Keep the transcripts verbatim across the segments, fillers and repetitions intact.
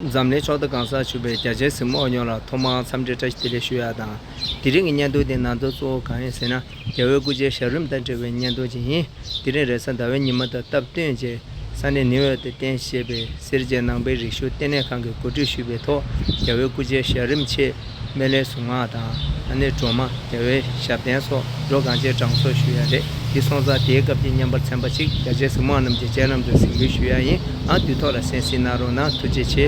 འཛམ་གླིང་ཕྱོགས་བསྡུས་གང་སར་བཞུགས་པའི་རྒྱ་ཆེའི་གཟིགས་མོ་བ་ཡོངས་ལ་ཐོག་མར་འཚམས་འདྲི་བཀྲ་ཤིས་བདེ་ལེགས་ཞུ་ཡ་དང་། དེ་རིང་གི་བརྙན་ཐུང་དེ་ནང་དོན་གཙོ་བོ་གང་ཡིན་ཟེར་ན། རྒྱལ་བའི་སྐུ་ཕྱྭའི་ཞབས་རིམ་དང་འབྲེལ་བའི་བརྙན་ཐུང་ཅིག་ཡིན། དེ་རིང་རེས་གཟའ་ཟླ་བའི་ཉི་མ་དང་སྟབས་བསྟུན་བྱས། ས་གནས་ནིའུ་ཡོག་ཏུ་རྟེན་གཞི་བྱས་པའི་སེར་བྱེས་ནང་པའི་རིག་གཞུང་ལྟེ་གནས་ཁང་གིས་གོ་སྒྲིག་ཞུས་པའི་ཐོག་རྒྱལ་བའི་སྐུ་ཕྱྭའི་ཞབས་རིམ་ཆེད་སྨན་བླའི་གཟུངས་སྔགས་དང་། ཨ་ནི་སྒྲོལ་མ། རྒྱལ་བའི་ཞབས་བརྟན་སོགས་འགྲོ་གང་ཆེ་དྲང་སྲོང་ཞུ་ཡ་རེད། དེ་སོང་ཙང་དེའི་སྐབས་ཀྱི་བརྙན་པར་ཚན་པ་ཞིག་རྒྱ་ཆེའི་གཟིགས་མོ་བ་རྣམས་ཀྱིས་ཁྱེད་རྣམ་ཚོར་གཟིགས་འབུལ་ཞུ་ཡ་ཡིན། ཨ་དུས་ཐོག་ལ་གསན་གཟིགས་གནང་རོགས་གནང་། ཐུགས་རྗེ་ཆེ།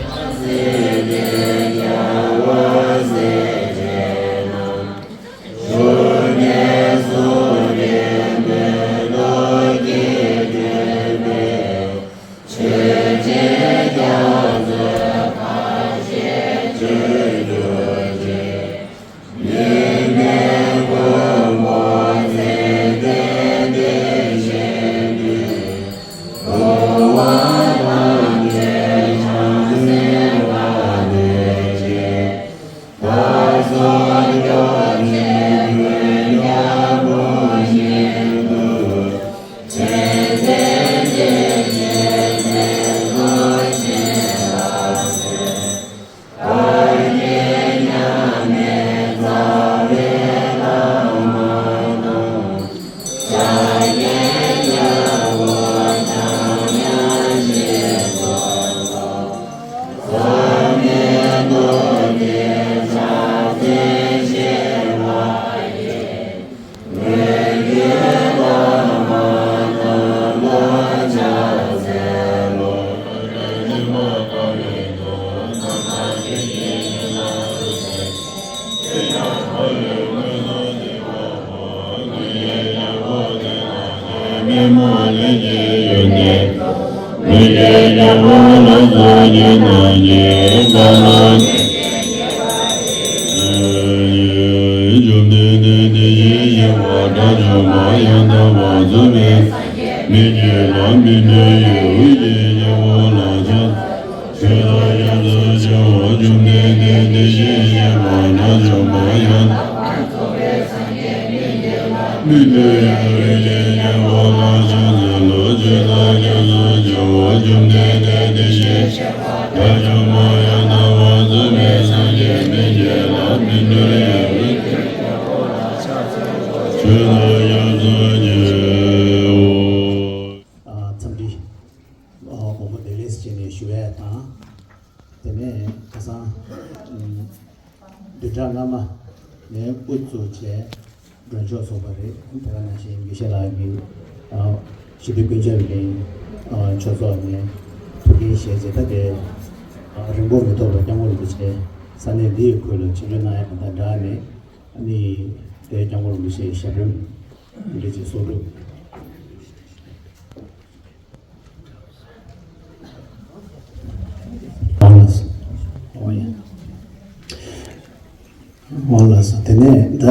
ཨ། འཚམས་འདྲི། ཨ། དགོང་མོ་བདེ་ལེགས་ཟེར་ནས་ཞུ་ཡས་དང་། དེ་ནས་ཁ་སང་། ཨམ། བདུན་ཕྲག་སྔ་མ་ནས་དབུ་བཙུགས་བྱས་མགྲོན་ཆོག་ཚོགས་པ་རེད། དེ་ག་ནང་བཞིན་དགེ་བཤེས་ལགས་ཀྱིས། ཨ། སྤྱི་འཐུས་ཀུན་ཁྱབ་གླིང་། ཨ། ཆོས་ཚོགས་ནས་ཐུགས་འགན་བཞེས་བྱས། ད་དེ། ཨ། རིང་པོ་མི་ཐོགས་པར་སྐྱབས་མགོན་རིན་པོ་ཆེ་ས་གནས་འདི་ཡི་ཁུལ་ལ་ཆིབས་བསྒྱུར་གནང་ཡ་དང་སྦྲགས་ནས། ཨ་ནི་དེ་སྐྱབས་མགོན་རིན་པོ་ཆེའི་ཞབས་རིམ་འདི་འདྲ་ཅིག་གསོག་སྒྲུབ། འོང་ལགས་སོ། འོང་ཡ། འོང་ལགས་སོ། དེ་ནས་ད་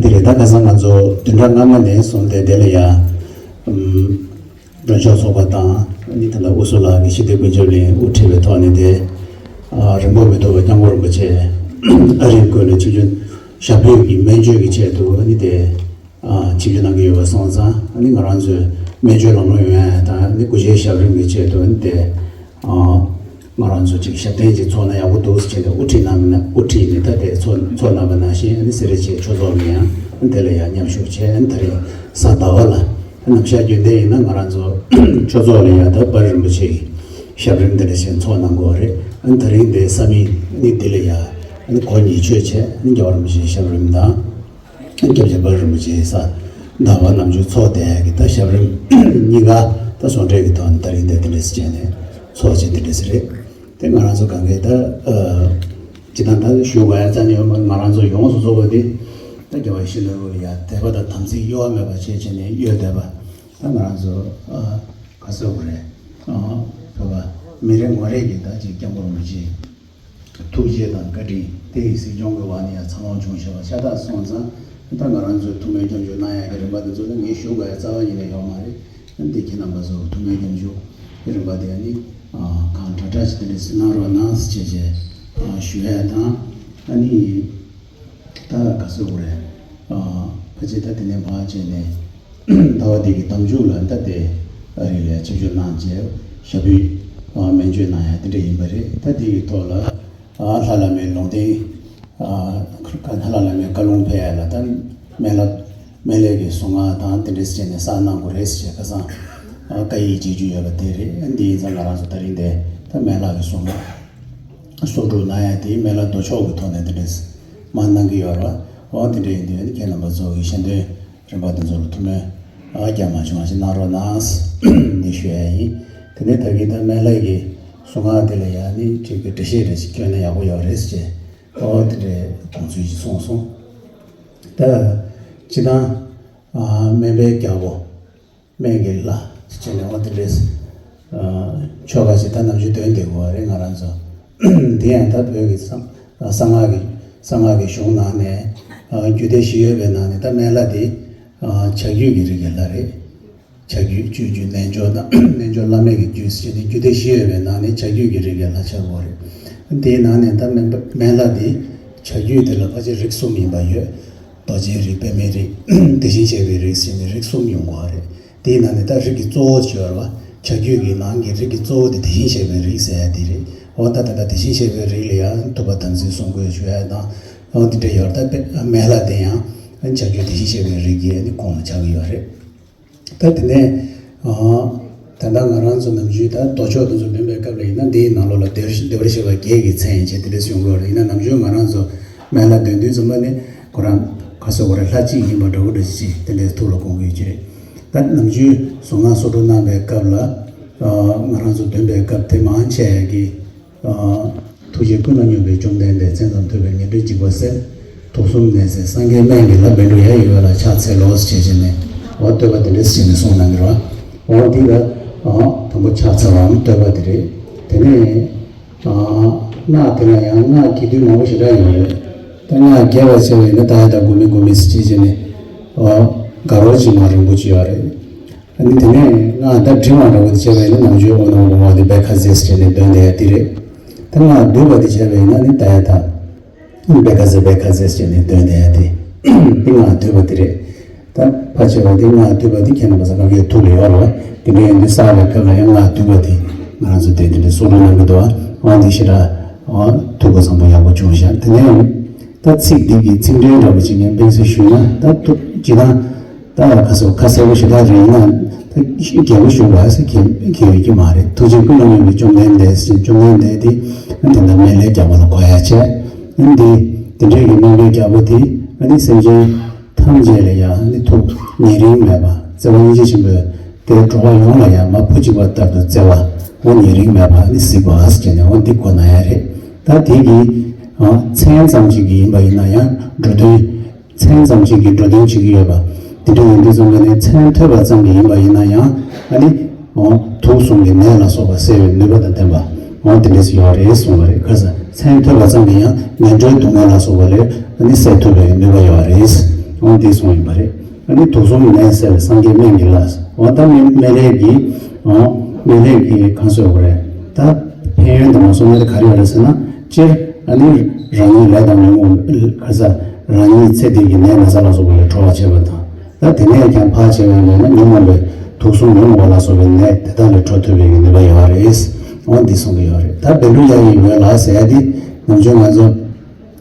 འདི་རེད། ད་ཁ་སང་ང་ཚོ་བདུན་ཕྲག་སྔ་མ་ནས་བཟུང་སྟེ་དེ་ལ་ཡ། ཨམ། མགྲོན་ཆོག་ཚོགས་པ་དང་ཨ་ནི་ད་ལྟ་དབུ་བཟོ་ལགས་ཀྱིས་སྤྱི་འཐུས་ཀུན་ཁྱབ་གླིང་དབུ་ཁྲིད་པའི་ཐོག་ནས་དེ། ཨ། རིང་པོ་མི་ཐོགས་པར་སྐྱབས་མགོན་རིན་པོ་ཆེ་ཨ་རིའི་ཁུལ་ལ་ཆིབས་བསྒྱུར། ཞབས་པུས་ཀྱི་སྨན་བཅོས་ཀྱི་ཆེད་དུ་ཨ་ནི་དེ། ཨ། ཆིབས་བསྒྱུར་གནང་གི་ཡོད་པ་སོང་ཙང་། ཨ་ནི་ང་རང་ཚོའི་སྨན་བཅོས་ལམ་ལྷོང་ཡོང་ཡ་དང་། ཨ་ནི་སྐུ་ཕྱྭའི་ཞབས་རིམ་གྱི་ཆེད་དུ་ཨ་ནི་དེ། ཨ། ང་རང་ཚོ་ཅིག་ཞབས་བརྟན་ཅིག་ཚོགས་ན་ཡག་པོ་འདུག་ཟེར་བྱས་ནས་དབུ་ཁྲིད་གནང་། དབུ་ཁྲིད་ནས་ད་དེ་ཚོགས་ཚོགས་གནང་བ་ནང་བཞིན། ཨ་ནི་སེ་ར་བྱེས་ཆོས་ཚོགས་ནས་ཡང་དེ་ལ་ཡང་མཉམ་ཞུགས་བྱས། ཨ་ནི་ད་རེས་གཟའ་ཟླ་བ་ལ། ཨ། ནམ་ཞག་རྒྱུན་ལྡན་ཡིན་ན་ང་རང་ཚོ་ཆོས་ཚོགས་ལ་ཡང་ད་དཔའ་རིས་རིན་པོ་ཆེ་གི་ཞབས་རིམ་དེ་འདྲ་ཞིག་ཚོགས་གནང་གི་ཡོད་རེད། ཨ་ནི་ད་རིང་དེ་ས་མིག་ཨ་ནི་འདི་ལ་ཡ། ཨ་ནི་གོ་ཉིས་ཆོད་བྱས། ཨ་ནི་རྒྱལ་བ་རིན་པོ་ཆེའི་ཞབས་རིམ་དང་། སྐྱབས་རྗེ་དཔའ་རིས་རིན་པོ་ཆེའི་གཟའ་ཟླ་བ་ནམ་རྒྱུན་ཚོགས་བསྡད་ཡག་གི་ད་ཞབས་རིམ་གཉིས་ཀ་ད་ཟུང་འབྲེལ་གྱི་ཐོག་ནས་ད་རིང་དེ་དེ་འདྲ་ཞིག་བྱས་ནས་ཚོགས་བྱས་དེ་འདྲ་ཞིག་རེད། དེ་ང་རང་ཚོ་གང་གའི་ད། ཨ། སྤྱིར་བཏང་ད་ཞུ་དགོས་ཡ་རྩ་ནས་ཡོད་མ་རེད། ང་རང་ཚོ་ཡོངས་སུ་རྫོགས་པ་དེ་ད་རྒྱལ་བ་ཡིད་བཞིན་ནོར་བུ་ལ་ཡ་དད་པ་དང་དམ་ཚིག་གཡོ་བ་མེད་པ་བྱས་བྱས་ནས་གཡོལ་བསྡད་པ། ད་ང་རང་ཚོ། ཨ། ག་ཟེར་དགོས་རེད། ཨ། བོད་པ་མི་རེ་ངོ་རེ་གིས་ད་ཅིག་སྐྱབས་མགོན་རིན་པོ་ཆེ་ཐུགས་རྗེ་དང་བཀའ་དྲིན། དེ་ཡི་གཟིགས་སྐྱོང་གི་འོག་ནས་ཡང་འཚར་ལོངས་བྱུང་བཞག་པ་ཤ་སྟག་སོང་ཙང་། ད་ང་རང་ཚོས་ཐུགས་སྨོན་སྐྱབས་འཇུག་གནང་ཡག་གི་རིམ་པ་དེ་ཚོ་ནི་ངས་ཞུ་དགོས་ཡ་རྩ་བ་ཉིད་ནས་ཡོད་མ་རེད། ཨ་ནི་དེ་ཁྱེད་རྣམ་པ་ཚོ་ཐུགས་སྨོན་སྐྱབས་འཇུག་གི་རིམ་པ་དེ་ཨ་ནི། ཨ། གང་དྲག་དྲག་ཞིག་དེ་འདྲ་ཞིག་གནང་རོགས་གནང་ཟེར་བྱས་བྱས། ཨ། ཞུ་ཡ་དང་། ཨ་ནི་ད་ག་ཟེར་དགོས་རེད། ཨ། ཕལ་ཆེར་ད་དེ་ནས་ཕར་བྱས་ནས་ཟླ་བ་འདི་གི་ཟླ་མཇུག་ལ་ད་དེ་ཨ་རི་ལ་ཆིབས་བསྒྱུར་གནང་བྱས་ཞབས་པུས་ སྨན་བཅོས་གནང་ཡ་དེ་འདྲ་ཡིན་པ་རེད། ད་དེ་ཡི་ཐོག་ལ་ལྷ་བླ་མའི་ལུང་བསྟན། ལྷ་བླ་མའི་བཀའ་ལུང་ཕེབས་ཡ་ལ་ད་སྨན་བླ་སྨན་བླའི་གི་གཟུངས་སྔགས་དང་དེ་འདྲ་བྱས་ནས་བསགས་གནང་དགོས་རེད་ཟེར་བྱས་ཁ་སང་བཀའ་ཡིག་བྱེད་རྒྱུ་ཡོད་པ་དེ་རེད། འདི་ཡིན་ཙང་ང་རང་ཚོ་ད་རིང་དེ་ད་སྨན་བླ་གི་གཟུངས་སྔགས་གསོག་སྒྲུབ་གནང་ཡ་དེ་སྨན་བླ་མདོ་ཆོག་གི་ཐོག་ནས་དེ་འདྲ་མར་གནང་གི་ཡོད་རེད་བ། འོ་དེ་འདྲ་ཡིན་དུས་ཁྱེད་རྣམ་པ་ཚོ་གི་ཤེས་འདོད་རིམ་པ་དེ་ཚོ་ལ་ཐུགས་སྨོན་རྒྱ་མ་བྱུང་བ་ཞིག་གནང་རོགས་གནང་ནས་ཞུ་ཡ་ཡིན། དེ་ནས་ད་གིན་ད་སྨན་བླའི་གི་གཟུངས་སྔགས་དེ་ལ་ཡང་ནི་ཅིག་གི་འགྲེལ་བཤད་རེ་ཞིག་བསྐྱོན་ན་ཡག་པོ་ཡོད་རེད་ཟེར་བྱས། ཨོ་དེ་འདྲའི་དགོངས་ཚུལ་ཞིག་གསུངས་སོང་། ད་སྤྱི་བཏང་སྨན་པའི་རྒྱལ་པོ་སྨན་གྱི་བླ་ཟེར་བྱས་ནས་ཨོ་དེ་འདྲའི་ཆོ་ག་ཞིག་ད་ནམ་རྒྱུན་འདོན་བསྡད་དགོས་པ་རེད་ང་རང་ཚོ། དེ་ཡང་ད་བོད་ཀྱི་གསང་གསང་སྔགས་ཀྱི་གསང་སྔགས་ཀྱི་གཞུང་ནང་ནས་རྒྱུད་སྡེ་བཞི་ཡོད་པའི་ནང་ནས་ད་སྨན་བླ་དེ་བྱ་རྒྱུད་ཀྱི་རིགས་ཀྱི་བླ་རེད། བྱ་རྒྱུད་སྤྱོད་རྒྱུད་རྣལ་འབྱོར་དང་རྣལ་འབྱོར་བླ་མེད་ཀྱི་རྒྱུད་ཟེར་ནས་རྒྱུད་སྡེ་བཞི་ཡོད་པའི་ནང་ནས་བྱ་རྒྱུད་ཀྱི་རིགས་ཀྱི་བླ་ཆགས་ཡོད་རེད། དེའི་ནང་ནས་ད་སྨན་པ་སྨན་བླ་དེ་བྱ་རྒྱུད་དེ་ལ་ཕལ་ཆེར་རིགས་གསུམ་ཡིན་པ་ཡོད། རྡོ་རྗེའི་རིགས་པདྨའི་རིགས་དེ་བཞིན་གཤེགས་པའི་རིགས་ཟེར་ནས་རིགས་གསུམ་ཡོང་གི་ཡོད་རེད། དེའི་ནང་ནས་ད་རིགས་ཀྱི་གཙོ་བོ་ཅིག་ཡོད་རེད་བ། བྱ་རྒྱུད་ཀྱི་ནང་གི་རིགས་ཀྱི་གཙོ་བོ་དེ་དེ་བཞིན་གཤེགས་པའི་རིགས་ཟེར་ཡ་དེ་རེད། འོ་ད་ད་ལྟ་དེ་བཞིན་གཤེགས་པའི་རིགས་ལ་ཡང་ཐུབ་པ་དམ་ཚིག་སྲུང་སྐྱོབ་ཞུ་ཡ་དང་། འོ་དེ་འདྲ་ཡོད་རེད། ད་སྨན་བླ་དེ་ཡང་བྱ་རྒྱུད་དེ་བཞིན་གཤེགས་པའི་རིགས་ཀྱི་ཁོངས་ལ་ཆགས་ཀྱི་ཡོད་རེད། ད་དེ་ནས་ད་ལྟ་ང་རང་ཚོ་ནམ་རྒྱུན་ད་མདོ་ཆོག་དེ་ཚོ་འདོན་པའི་སྐབས་ལ་ཡིན་ན་འདིའི་ནང་ལོགས་ལ་བདེ་བདེ་བར་གཤེགས་པ་བརྒྱད་ཀྱི་མཚན་བྱས་དེ་འདྲས་ཡོང་གི་ཡོད་རེད། ཡིན་ན་ནམ་རྒྱུན་ང་རང་ཚོ་སྨན་བླ་འདོན་དུས་ཙམ་པ་ནི་ཁོ་རང་ཁ་སོ་ཁོ་རང་ལྷ་གཅིག་ཡིན་པ་འདྲ་བོ་འདྲ་ཅིག་དེ་འདྲས་ཐུགས་ལ་འོང་གི་ཡོད་ཀྱི་རེད། ད་ནམ་རྒྱུན་གཟུངས་སྔགས་གསོག་སྒྲུབ་གནང་པའི་སྐབས་ལ་ང་རང་ཚོ་འདོན་པའི་སྐབས་དེ་མང་ཆེ་གི་ཐུགས་རྗེ་ཀུན་ལ་སྙོམས་པའི་བཅོམ་ལྡན་འདས། མཚན་ཙམ་ཐོས་པས་ངན་འགྲོའི་འཇིགས་པ་སེལ། དུག་གསུམ་ནད་སེལ་སངས་རྒྱས་སྨན་གྱི་བླ། བཻ་ཌཱུརྱ་ཡི་འོད་ལ་ཕྱག་འཚལ་ལོ་ཞེས་བྱས་ནས་འོ་བསྟོད་པ་དེ་འདྲ་ཞིག་ནས་གསུངས་གནང་གི་རེད། འོ་འདི་ལ་དང་པོ་ཕྱག་འཚལ་བའམ་བསྟོད་པ་དེ་རེད། དེ་ནས་སྔགས་དེ་ལ་ཡང་སྔགས་རྒྱས་བསྡུས་མང་པོ་ཞེ་དྲག་ཡོད་རེད། ད་སྔགས་རྒྱས་པ་བྱས་པ་ཡིན་ན་ད་ཡ་ད་གུ་མི་གུ་མི་ཞེས་བྱས་ནས་འོ་དགའ་རོགས་ཅིག་མ་རིང་པོ་ཅིག་ཡོད་རེད། ཨ་ནི་དེ་ནས་སྔགས་ད་འབྲི་བ་འདྲ་བོ་དེ་བྱས་པ་ཡིན་ན་ནམ་རྒྱུན་ཨོ་ནོ་ཨོ་ཨ་དེ་བེ་ཁ་ཟེས་བྱས་ནས་འདོན་བསྡད་ཡ་དེ་རེད། ད་སྔགས་བསྡུས་པ་དེ་བྱས་པ་ཡིན་ན་ནི་ད་ཡ་ད་བེ་ཁ་ཟེ་བེ་ཁ་ཟེས་བྱས་ནས་འདོན་བསྡད་ཡ་དེ་དེ་སྔགས་བསྡུས་པ་དེ་རེད། ད་ཕལ་ཆེ་བ་དེ་སྔགས་བསྡུས་པ་དེ་ཁྱེད་རྣམ་པ་ཚོ་ག་གེ་ཐུགས་ལ་ཡོད་རེད་བ། དེ་འདྲ་ཡིན་དུས་བསགས་པའི་སྐབས་ལ་ཡང་སྔགས་བསྡུས་པ་དེ་ང་རང་ཚོ་དེ་དེ་འདྲ་གསོག་སྒྲུབ་གནང་གི་འདུག་བ། འོ་འདི་ཞེ་དྲག་འོ་ཐུགས་ཁུར་བཟང་པོ་ཡག་པོ་བྱུང་ཤག་དེ་ནས་ད་ཚིག་འདི་གི་ཚིག་འགྲེལ་འདྲ་པོ་ཅིག་ངས་དཔེ་མཚོན་ཞུས་ན་ད་ཐུགས་ཇི་ལྟར། ད་ཁ་སོ་ཁ་གསལ་པོ་ཞེ་དྲག་རེད་ན་ད་རྒྱལ་པོ་ཞུ་བ་ཟེར་མཁན་མཁན་ཡོད་ཀྱི་མ་རེད། ཐུགས་རྗེ་ཀུན་ལ་སྙོམས་པའི་བཅོམ་ལྡན་འདས་ཟེར་བཅོམ་ལྡན་འདས་དེ་ཨ་དེ་འདྲ་སྨན་བླའི་རྒྱལ་པོ་ལ་གོ་ཡ་བྱས། ཨ་འདི་དེ་འདྲའི་གི་སྨན་བླའི་རྒྱལ་པོ་དེ་ཨ་ནི་སེམས་ཅན་ཐམས་ཅད་ལ་ཡང་ཨ་ནི་ཐུགས་ཉེ་རིང་མེད་པ་བརྩེ་བ་སྙིང་རྗེ་ཆེན་པོས་དེ་འགྲོ་བ་ཡོངས་ལ་ཡང་མ་བུ་གཅིག་པ་ལྟར་དུ་བརྩེ་བ་འོ་ཉེ་རིང་མེད་པ་ཨ་ནི་གཟིགས་པ་ཟེར་བྱས་ནས་འོ་འདི་གོ་ན་ཡ་རེད། ད་དེ་གི་མཚན་ཙམ་ཅིག་གི་ཡིན་པ་ཡིན་ན་ཡང་འགྲོ་དོན། མཚན་ཙམ་ཅིག་གིས་འགྲོ་དོན་བྱེད་ཀྱི་ཡོད་པ། དེ་འདྲ་ཡིན་དུས་ཙམ་པ་ནས་མཚན་ཐོས་པ་ཙམ་གྱིས་ཡིན་པ་ཡིན་ན་ཡང་ཨ་ནི། འོ་དུག་གསུམ་གྱི་ནད་ལ་སོགས་པ་སེལ་བའི་ནུས་པ་དང་ལྡན་པ། འོ་དེ་འདྲས་ཡོད་རེད་གསུངས་པ་རེད། ཁ་སང་མཚན་ཐོས་པ་ཙམ་གྱིས་ཡང་ངན་འགྲོའི་སྡུག་བསྔལ་ལ་སོགས་པ་ལས་ཨ་ནི་སེལ་ཐུབ་པའི་ནུས་པ་ཡོད་རེད། འོ་འདི་གསུངས་ཡིན་པ་རེད། ཨ་ནི་དུག་གསུམ་ནད་སེལ་སངས་རྒྱས་སྨན་གྱི་བླ། འོ་ད་མི་སྨན་བླའི་གི། འོ་སྨན་བླའི་གི་གང་ཟེར་དགོས་རེད། ད་ཕན་ཡོན་དུ་མ་སོང་ན་དེ་ག་རེ་ཡོད་རེད་ཟེར་ན། སྤྱིར་ཨ་ནི་རང་ཉིད་ལས་དང་ཉོན་མོངས་ཁ་ས་རང་ཉིད་ཚེ་འདི་གི་ནད་ན་ཚ་ལ་སོགས་པ་ལས་གྲོལ་བར་བྱེད་པ་དང་། ད་དེ་ནས་ཀྱང་ཕར་བྱེད་པ་ཡིན་ན་ཉོན་མོངས་པའི་དུག་གསུམ་ཉོན་མོངས་པ་ལ་སོགས་པའི་ནད་དེ་དག་ལས་གྲོལ་ཐུབ་པའི་ནུས་པ་ཡོད་རེད། འོ་འདི་གསུང་གི་ཡོད་རེད། ད་བཻ་ཌཱུརྱ་ཡི་འོད་ལ་ཟེར་ཡ་འདི་ནམ་རྒྱུན་ང་ཚོ་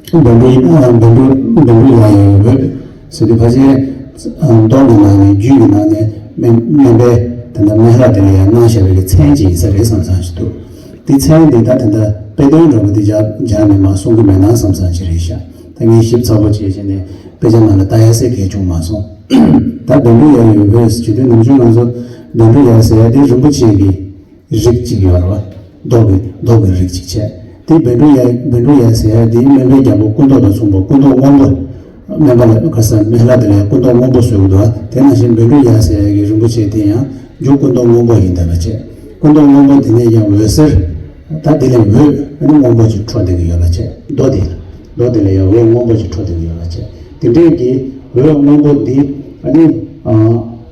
བཻ་ཌཱུར་བཻ་ཌཱུར་བཻ་ཌཱུརྱ་ཡི་འོད་ཟེར་དུས་ཕལ་ཆེར་མདོ་གི་ནང་ནས་རྒྱུད་ཀྱི་ནང་ནས་སྨན་སྨན་པས་དེ་འདྲ་སྨན་བླ་དེ་ལ་ཡང་གནང་བཞག་པའི་མཚན་ཅིག་ཡིན་ས་རེད་བསམ་བསམ་ཞིག་འདུག་དེ་མཚན་དེ་ད་དེ་འདྲ་དཔེ་དོན་འདྲ་པོ་དེ་སྦྱར་སྦྱར་ནས་མར་གསུང་གི་མེད་ན་བསམ་བསམ་ཅིག་རེད་ཤག་ད་ངས་ཞིབ་ཚགས་པོ་བྱས་བྱས་ནས་དཔེ་ཆ་ནང་ལ་ལྟ་ཡ་སེ་གལ་བྱུང་མ་སོང་། ད་བཻ་ཌཱུརྱ་ཡི་འོད་ཟེར་དུས་ནམ་རྒྱུན་ང་ཚོ་བཻ་ཌཱུརྱ་ཟེར་ཡ་དེ་རིན་པོ་ཆེ་གི་རིགས་གཅིག་ཡོད་རེད་བ། མདོ་གི་མདོ་གི་རིགས་གཅིག་བྱས། དེ་བཻ་ཌཱུརྱ་བཻ་ཌཱུརྱ་ཟེར་ཡ་དེ་སྨན་པའི་རྒྱལ་པོ་སྐུ་མདོག་དང་མཚུངས་པ་སྐུ་མདོག་སྔོན་པོ། སྨན་པ་ལ་ཁ་སང་སྨན་བླ་དེ་ལ་ཡང་སྐུ་མདོག་སྔོན་པོ་བཟོས་ཀྱི་འདུག་དེ་ནང་བཞིན་བཻ་ཌཱུརྱ་ཟེར་ཡ་གི་རིན་པོ་ཆེ་དེ་ཡང་རྒྱུ་སྐུ་མདོག་སྔོན་པོ་ཡིན་བསྡད་པ་བྱས། སྐུ་མདོག་སྔོན་པོ་དེ་ནས་ཀྱང་འོད་ཟེར། ད་དེ་ལས་འོད་ཨ་ནི་སྔོན་པོ་ཅིག་འཕྲོ་བསྡད་ཀྱི་ཡོད་པ་བྱས། མདོ་དེ་ལ། མདོ་དེ་ལ་ཡང་འོད་སྔོན་པོ་ཅིག་འཕྲོ་བསྡད་ཀྱི་ཡོད་པ་བྱས། དེ་འདྲས་ཀྱི་འོད་སྔོན་པོ་འདི་ཨ་ནི།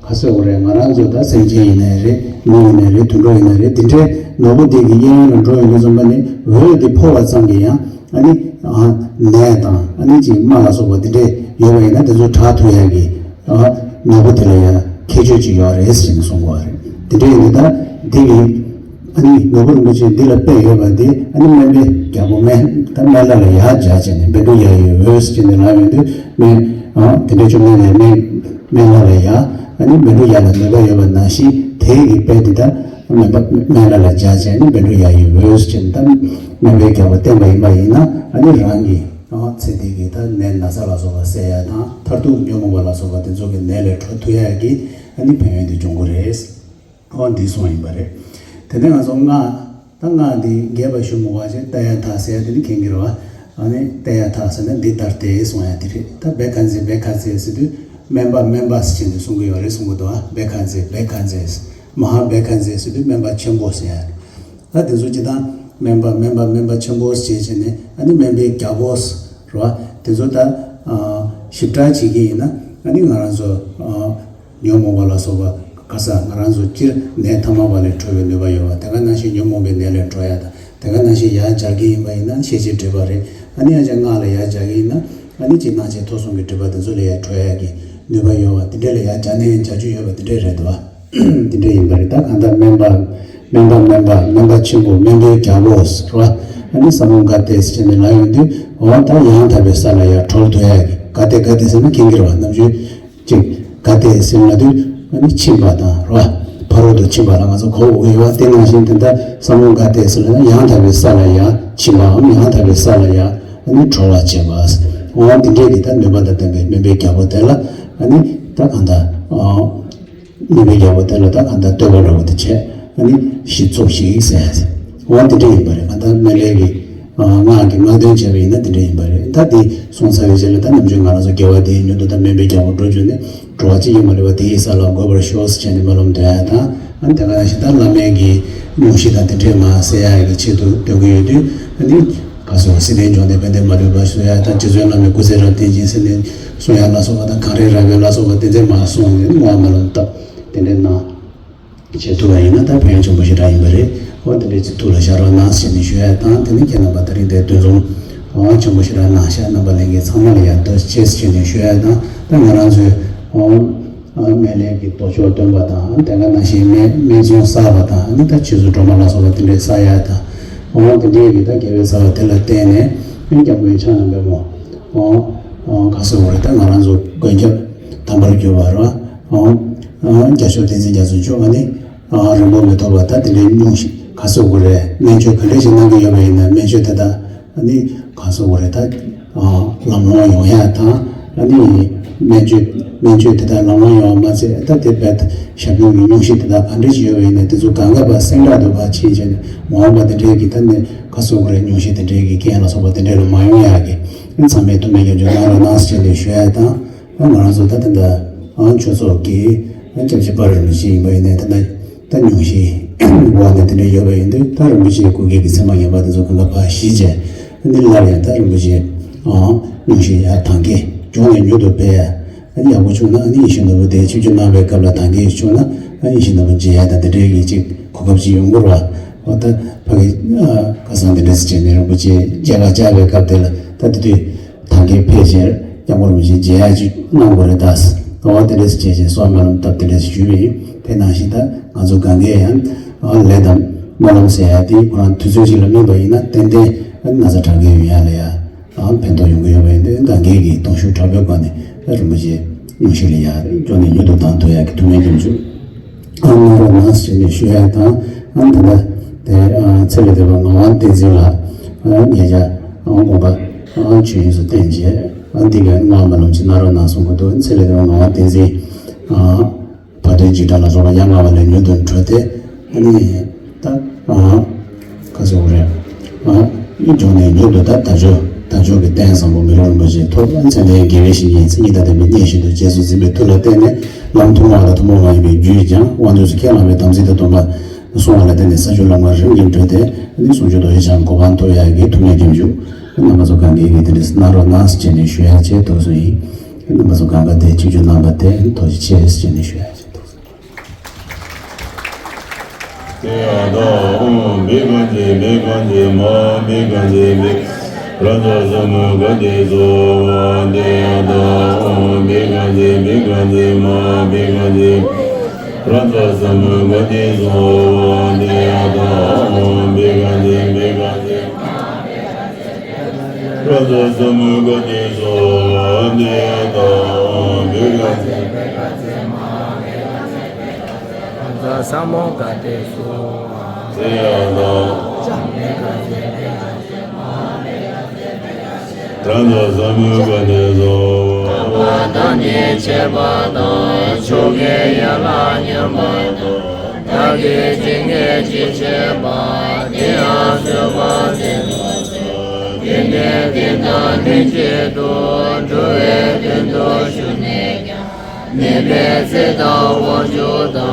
ག་ཟེར་དགོས་རེད། ང་རང་ཚོ་ད་སེམས་ཅན་ཡིན་ནའི་རེད། མི་ཡིན་ནའི་རེད། དུད་འགྲོ་ཡིན་ནའི་རེད། འདི་འདྲའི་ནོར་བུ་འདི་གི་གཡས་གཡོན་ལ་འགྲོ་ཡོང་དུས་ཙམ་པ་ནི་འོད་འདི་ཕོག་པ་ཙམ་གྱིས་ཡང་ཨ་ནི་ནད་དང་ཨ་ནི་ཅིག་རྨ་ལ་སོགས་པ་འདི་འདྲས་ཡོད་པ་ཡིན་ན་དེ་ཚོ་དྲག་ཐུབ་ཡ་གི་ནོར་བུ་དེ་ལ་ཡང་ཁྱད་ཆོས་ཅིག་ཡོད་རེད་ཟེར་ནས་གསུང་གི་ཡོད་རེད། འདི་འདྲས་ཡིན་དུས་ད་འདི་གི་ ཨ་ནི་ནོར་བུ་རིན་པོ་ཆེ་འདི་ལ་དཔེ་ཡོད་པ་འདི་ཨ་ནི་སྨན་པའི་རྒྱལ་པོ་སྨན་ད་སྨན་བླ་ལ་ཡར་སྦྱར་བྱས་ནས་བཻ་ཌཱུརྱ་ཡི་འོད་ཟེར་ནས་ལབ་ཡོང་དུས་སྨན་ཨ་དེ་འདྲ་བཅོམ་ལྡན་འདས་སྨན་སྨན་བླ་ལ་ཡར་ཨ་ནི་བཻ་ཌཱུརྱ་ལ་ནུས་པ་ཡོད་པ་ནང་བཞིན་དེ་ཡི་དཔེ་འདི་ད་སྨན་པ་སྨན་བླ་ལ་སྦྱར་བྱས་ནས་བཻ་ཌཱུརྱ་ཡི་འོད་ཟེར་ནས་ད་སྨན་པའི་རྒྱལ་པོ་བསྟན་པ་ཡིན་པ་ཡིན་ན་ཨ་ནི་རང་གི་ཨ་ཚེ་འདི་གི་ད་ནད་ན་ཚ་ལ་སོགས་པ་སེལ་ཡ་དང་མཐར་ཐུག་ཉོན་མོངས་པ་ལ་སོགས་པ་དེ་ཚོ་གི་ནད་ལས་གྲོལ་ཐུབ་ཡ་གི་ཨ་ནི་ཕན་ཡོན་དེ་འབྱུང་གི་རེད། ཨོ་འདི་གསུངས་ཡིན་པ་རེད། དེ་ནས་ང་ཚོ་སྔགས་ད་སྔགས་འདི་རྒྱས་པ་ཞུ་མི་དགོས་པ་ཅིག་ཏདྱ་ཐཱ་ཟེར་ཡ་དེ་ནི་མཁྱེན་གྱི་རེད་བ། ཨ་ནི་ཏདྱ་ཐཱ་ཟེར་ན་འདི་ལྟར་ཏེ་གསུང་ཡ་དེ་རེད། ད་བཻ་ཥ་ཛྱེ་བཻ་ཥ་ཛྱེ་ཟེར་དུས་སྨན་པ་སྨན་པ་ཟེར་བྱས་ནས་གསུང་གི་ཡོད་རེད་གསུང་གི་འདུག་བ། བཻ་ཥ་ཛྱེ་བཻ་ཥ་ཛྱེ། མ་ཧཱ་བཻ་ཥ་ཛྱེ་ཟེར་དུས་སྨན་པ་ཆེན་པོ་ཟེར་ཡ་རེད། ད་དེ་ཚོ་སྤྱི་དང་སྨན་པ་སྨན་པ་སྨན་པ་ཆེན་པོ་ཟེར་བྱས་ནས་ཨ་ནི་སྨན་པའི་རྒྱལ་པོ་རེད་བ། དེ་ཚོ་ད་ཞིབ་ཕྲ་བྱེད་ཀྱི་ཡིན་ན་ཨ་ནི་ང་རང་ཚོ། ཉོན་མོངས་པ་ལ་སོགས་པ་ག་ས་ང་རང་ཚོ་སྤྱིར་ནད་ཐ་མལ་པ་ལས་གྲོལ་བའི་ནུས་པ་ཡོད་པ་དེ་ག་ནང་བཞིན་ཉོན་མོངས་པའི་ནད་ལས་གྲོལ་ཡ་དང་དེ་ག་ནང་བཞིན་ཡར་སྦྱར་གྱི་ཡིན་པ་ཡིན་ན་ཤེས་བྱའི་སྒྲིབ་པ་རེད། ཨ་ནི་ཡང་ཅིག་སྔགས་ལ་ཡར་སྦྱར་གྱི་ཡིན་ན་ཨ་ནི་ཅིག་སྣང་མཆེད་ཐོབ་གསུམ་གྱི་སྒྲིབ་པ་དེ་ཚོ་ལས་ཡར་གྲོལ་ཡ་གི་ནུས་པ་ཡོད་པ་དེ་འདྲ་ལ་ཡར་སྦྱར་ནས་ཡང་སྦྱར་རྒྱུ་ཡོད་པ་དེ་འདྲ་རེད་དོ། དེ་འདྲ་ཡིན་པ་རེད། ད་གང་ལྟར་སྨན་པ་སྨན་པ་སྨན་པ་སྨན་པ་ཆེན་པོ་སྨན་པའི་རྒྱལ་པོ་ཟེར་བ་ཨ་ནི་ས་མུ་དགའ་ཏེ་ཟེར་ནས་ལབ་ཡོང་དུས་འོ་ད་ཡང་དག་པའི་ས་ལ་ཡར་གྲོལ་ཐུབ་ཡ་གི་དགའ་ཏེ་དགའ་ཏེ་ཟེར་ན་མཁྱེན་གྱི་རེད་བ། ནམ་རྒྱུན། ཅིག་དགའ་སྟེ་ཟེར་ན་དུས་ཨ་ནི་ཕྱིན་པ་དང་རོ། ཕ་རོལ་ཏུ་ཕྱིན་པ་ལ་ང་ཚོ་གོ་དགོས་ཡོད་པ་དེ་ནང་བཞིན་དེ་ལྟར་ས་མུ་དགའ་སྟེ་ཟེར་ན་ཡང་དག་པའི་ས་ལ་ཡང་ཕྱིན་པའམ་ཡང་དག་པའི་ས་ལ་ཡང་ཨ་ནི་གྲོལ་བར་བྱེད་པ། འོ་དེ་འདྲའི་གི་ད་ནུས་པ་དང་ལྡན་པའི་སྨན་པའི་རྒྱལ་པོ་དེ་ལ་ཨ་ནི་ད་གང་ལྟར་སྨན་པའི་རྒྱལ་པོ་དེ་ལ་ད་གང་ལྟར་བསྟོད་པ་འདྲ་པོ་དེ་བྱས་ཨ་ནི་ཞིག་ཚུགས་ཤིག་ཟེར། འོ་དེ་འདྲ་ཡིན་པ་རེད། གང་ལྟར་སྨན་བླའི་གི་སྔགས་ཀྱི་སྔགས་དོན་བྱས་པ་ཡིན་ན་དེ་འདྲ་ཡིན་པ་རེད། ད་དེ་སོང་ཚར་བའི་རྗེས་ལ་ད་ནམ་རྒྱུན་ང་རང་ཚོ་དགེ་བ་དེའི་མྱུར་དུ་ད་སྨན་པའི་རྒྱལ་པོར་འགྲོ་བརྗོད་ནས་འགྲོ་བ་གཅིག་ཡིན་པ་རེད་པ། དེ་ཡི་ས་ལ་འགོད་པར་ཤོག་ཟེར་བྱས་ནས་སྨོན་ལམ་འདོན་ཡ་དང་། ཨ་ནི་དེ་ག་ནང་བཞིན་ད་བླ་མའི་གི་སྙུང་གཞི་དང་དེ་འདྲས་མར་གསལ་ཡ་གི་ཆེད་དུ་འདོན་གི་ཡོད་དུས། ཨ་ནི་ག་སོ་སྲིད་པའི་འབྱུང་གནས་ཕན་བདེ་མ་ལུས་པ་གསུང་ཡ་དང་། རྗེ་བཙུན་བླ་མའི་སྐུ་ཚེ་རབ་བརྟན་ཅིང་ཟེར་ནས་གསུང་ཡ་ལ་སོགས་པ་དང་། གངས་རི་ར་བས་ལ་སོགས་པ་དེ་འདྲས་མར་གསུངས་ནས་སྨོན་ལམ་བཏབ་དེ་འདྲས་གནང་། བྱེད་ཐུབ་པ་ཡིན་ན་ད་ཕན་ཡོན་ཆེན་པོ་ཞེ་དྲག་ཡིན་པ་རེད། འོ་དེ་འདྲའི་ཚིག་ཐུགས་ལ་བཞག་རོགས་གནང་ཞེས་ནས་ཞུ་ཡ་དང་། དེ་ནི་ཁྱེད་རྣམ་པ་ད་རིང་དེ་འདུ་འཛོམས་འོ་ཆེན་པོ་ཞེ་དྲག་གནང་ཤག་རྣམ་པ་ལྷན་རྒྱས་ཚང་མ་ལ་ཡང་ཐུགས་རྗེ་ཆེ་ཞེས་ནས་ཞུ་ཡ་དང་། ད་ང་རང་ཚོའི་འོ་སྨན་བླའི་གི་མདོ་ཆོག་འདོན་པ་དང་། དེ་ག་ནང་བཞིན་སྨན་སྨན་ཚོང་བསགས་པ་དང་། ཨ་ནི་ད་རྗེ་བཙུན་སྒྲོལ་མ་ལ་སོགས་པ་དེ་འདྲའི་བསགས་ཡ་དང་། འོ་དེ་འདྲའི་གི་ད་དགེ་བའི་རྩ་བ་དེ་ལ་བརྟེན་ནས་སྨན་སྐྱབས་མགོན་ཕྱག་ན་པདྨོ་འོ་ག་ཟེར་དགོས་རེད། ད་ང་རང་ཚོ་མགོན་སྐྱབས་དམ་པར་གྱུར་པ་རེད་བ། འོ། རྒྱལ་མཆོག་བསྟན་འཛིན་རྒྱ་མཚོ་མཆོག་ཨ་ནི། རིང་པོ་མི་ཐོགས་པ་ད་དེ་འདྲའི་སྙུང་གཞི་ག་ཟེར་དགོས་རེད། སྨན་བཅོས་ག་འདྲ་ཞིག་གནང་གི་ཡོད་པ་ཡིན་ན་སྨན་བཅོས་དེ་དག་ཨ་ནི་ག་ཟེར་དགོས་རེད། ད་ལམ་ལྷོང་ཡོང་ཡ་དང་། ཨ་ནི་སྨན་བཅོས་སྨན་བཅོས་དེ་དག་ལམ་ལྷོང་ཡོང་བ་མ་ཚད་ད་དེ་བས་ཞབས་ཞུ་གི་སྙུང་གཞི་དེ་དག་ག་འདྲ་ཞིག་ཡོད་པ་ཡིན་ན་དེ་ཚོ་གང་ག་པ་སེང་དྲག་ཏུ་ཕར་ཕྱིན་བྱས་ནས་མ་འོངས་པ་དེ་འདྲའི་གི་ད་ནི་ག་ཟེར་དགོས་རེད། སྙུང་གཞི་དེ་འདྲའི་གི་རྐྱེན་ལ་སོགས་པ་དེ་འདྲའི་ལ་མ་ཡོང་ཡ་གི་ཚང་མས་ཐུགས་སྨོན་སྐྱབས་བཅོལ་གནང་རོགས་གནང་ཞེས་ནས་ཞུ་ཡ་དང་། ང་རང་ཚོ་ད་ལྟ་ཨང་ཆོས་ཚོགས་ཀྱི་སྐྱབས་རྗེ་དཔལ་རིན་པོ་ཆེ་ཡིན་པ་ཡིན་ནའི་ད་ལྟ་ད་སྙུང་གཞིའི་འོག་ནས་དེ་འདྲ་ཡོད་པ་ཡིན་དུས། ད་རིན་པོ་ཆེའི་སྐུ་སྐྱེ་གི་མཚན་མ་ངན་པ་དེ་ཚོ་གང་ག་ཕར་ཞི་བྱས། ཨ་ནི་སླར་ཡང་ད་རིན་པོ་ཆེ་ཨང་སྙུང་གཞི་ཡར་དར་རྒྱས་མགྱོགས་ནས་མྱུར་དུ་འཕེལ་ཡ། ཨ་ནི་ཡག་པོ་བྱུང་ན་ཨ་ནི་ཡིད་བཞིན་ནོར་བུ་དེ་ཆིབས་བསྒྱུར་གནང་བའི་སྐབས་ལ་དར་རྒྱས་བྱུང་ན་ཨ་ནི་ཡིད་བཞིན་ནོར་བུ་མཇལ་ཡ་དང་དེ་འདྲའི་གི་ཅིག་གོ་སྐབས་ཅིག་ཡོང་གི་རེད་བ། འོ་ད་ཕ་གི་ཁ་སང་དེ་འདྲ་ཞིག་བྱས་ནས་རིན་པོ་ཆེ་མཇལ་ཁ་བཅར་བའི་སྐབས་དེ་ལ་ད་དེ་དུས། ད་གིན་ཕལ་ཆེར་སྐྱབས་མགོན་རིན་པོ་ཆེ་མཇལ་ཡ་ཅིག་གནང་དགོས་རེད་ད། ག་བ་དེ་འདྲས་སུ་བྱས་བྱས་སོགས་སྨོན་ལམ་བཏབ་དེ་འདྲས་སུ་ཞུས་པ་ཡིན། དེ་ནང་བཞིན་ད་ང་ཚོ་གང་གས་ཡང་ལས་དང་སྨོན་ལམ་ཟེར་ཡ་དེ་ཁོ་རང་དུས་ཚོད་ཅིག་ལ་སྨིན་པ་ཡིན་ན་ཏན་ཏན་ན་ཚ་དྲག་གི་ཡོང་ཡ་ལ་ཡང་ཕན་ཐོགས་ཡོང་གི་ཡོད་པ་ཡིན་དུས། གང་གས་ཀྱི་གདུང་ཤུགས་དྲག་པོའི་སྒོ་ནས་རིན་པོ་ཆེ་སྙུང་གཞི་ལ་ཡང་མགྱོགས་ནས་མྱུར་དུ་ལྡང་ཐུབ་ཡ་གི་ཐུགས་སྨོན་སྐྱབས་འཇུག་གནང་རོགས་གནང་ཞེས་ནས་ཞུ་ཡ་དང་། ཨ་ནི་ད་ལྟ་དེ་ཚེ་ལས་འདས་པ་ངག་དབང་བསྟན་འཛིན་ལ་ཉེ་ཆར་དགོངས་པ་ཆོས་དབྱིངས་སུ་བསྟན་རྗེས་ཨ་འདི་གའི་སྔགས་སྨོན་ལམ་ཅིག་གནང་རོགས་གནང་གསུང་གི་འདུག་འཚེ་ལས་དེ་ངག་དབང་བསྟན་འཛིན་བར་དོའི་འཇིགས་སྐྲག་ལ་སོགས་པ་ཡ་ང་བ་ལས་མྱུར་དུ་གྲོལ་ཏེ། ཨ་ནི་ད་ག་ཟེར་དགོས་རེད། ཨ་ནི་མགྱོགས་ནས་མྱུར་དུ་ད་དལ་འབྱོར་དལ་འབྱོར་གྱི་རྟེན་བཟང་པོ་མི་ལུས་རིན་པོ་ཆེ་ཐོབ། མཚན་ལྡན་དགེ་བའི་བཤེས་གཉེན་མཚན་ཉིད་དང་ལྡན་པའི་གནས་ཤིག་ཏུ་རྗེས་སུ་འཛིན་པའི་མཐུ་ལ་བརྟེན་ནས་ལམ་ཐུན་མོང་བ་དང་ཐུན་མོང་མ་ཡིན་པའི་རྒྱུད་ཀྱང་དབང་དུས་སུ་ཁས་བླངས་པའི་དམ་ཚིག་དང་སྡོམ་པ། གསུང་བ་ལ་བརྟེན་ནས་ས་བཅུ་ལམ་ལྔ་རིམ་གྱིས་བགྲོད་དེ་ནི་ཟུང་འཇུག་རྡོ་རྗེ་འཆང་གི་གོ་འཕང་ཐོབ་ཡག་གི་ཐུགས་སྨོན་སྐྱབས་འཇུག་རྣམ་པ་ཚོ་གང་གིས་ཀྱིས་དེ་འདྲ་གནང་རོགས་གནང་ཞེས་ནས་ཞུ་ཡག་ཆེད་དུ་སོང་ཡིན། རྣམ་པ་ཚོ་གང་ག་དེ་ཆིབས་བསྒྱུར་གནང་བ་དེ་ཐུགས་རྗེ་ཆེ་ཞེས་ནས་ཞུ་ཡག་ཆེད་དུ་སོང་། ར་ཛ་ས་མུ་ག་ཏེ་སྭཱ་ཧཱ། དེ་ཡ་ཐཱ། བི་ག་ཙེ་བི་ག་ཙེ། ར་ཛ་ས་མུ་ག་ཏེ་སྭཱ་ཧཱ། དེ་ཡ་ཐཱ། བི་ག་ཙེ། ར་ཛ་ས་མུ་ག་ཏེ་སྭཱ་ཧཱ། དེ་ཡ་ཐཱ། ར་ཛ་ས་མུ་ག་ཏེ་སྭཱ་ཧཱ། དང་ནི་བཅས་པ་དང་། ཆོ་གའི་ཡན་ལག་མཉམ་པ་དང་། བདག་གིས་ཇི་སྙེད་ཅིག་བྱས་པ། དེ་ཡང་བཟོད་པ་བསྩལ་དུ་གསོལ། དེ་ནས་དེ་དང་ལྷན་ཅིག་ཏུ། འགྲོ་བའི་དོན་དུ་ཞུགས་ནས་ཀྱང་། ནད་མེད་ཚེ་དང་དབང་ཕྱུག་དང་།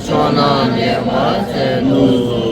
ཕྱོགས་རྣམས་ལེགས་པར་འཚལ་དུ་གསོལ།